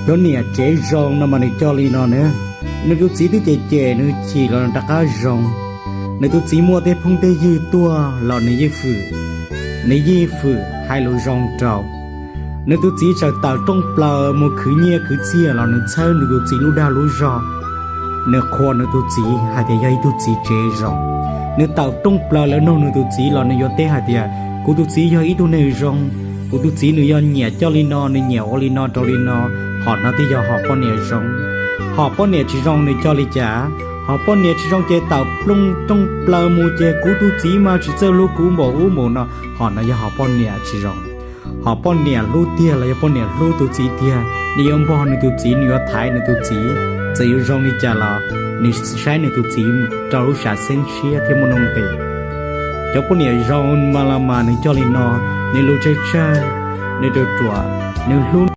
Cov niam tsev zoo no mas nws coj li no na. Nws tus txiv twb cem cem nws chim los nws rov qab zoo. Nws tus txiv muaj tej phooj tej ywg tuaj los nws yeej fwm, nws yeej fwm hais lus zoo rau. Nws tus txiv txawm tawm rooj plaws mus khwv nyiaj khwv txiaj los nws txhawb nws tus txiv lub dag lub zog. Nws qhuas nws tus txiv hais tias yog ib tug txiv tsev zoo. Nws tawm rooj plaws lawv nug nws tus txiv los nws yuav teb hais tias kuv tus txiv yog ib tug neeg zoo, kuv tus txiv nws yog nyiam coj li no, nws nyiam ua li no rau li no, hom no thiaj yog hom poj niam zoo. Hom poj niam tsis zoo nws coj li cas? Hom poj niam tsis zoo ces tawm plooj rooj plaws mus ces kuv tus txiv mas tsis txawj hlub kuv npaum ub npaum no, hom no yog hom poj niam tsis zoo. Hom poj niam hlub tiag los yog poj niam hlub tus txiv tiag, nws yuav npog nws tus txiv, nws yuav thaiv nws tus txiv. Txawm yuav zoo li cas los nws saib nws tus txiv rau lub sam xeeb siab thiab muaj nuj nqis. Cov poj niam zoo mas los mas nws coj li no, nws lus tsawg tsawg, nws ruam ruam, nws hlub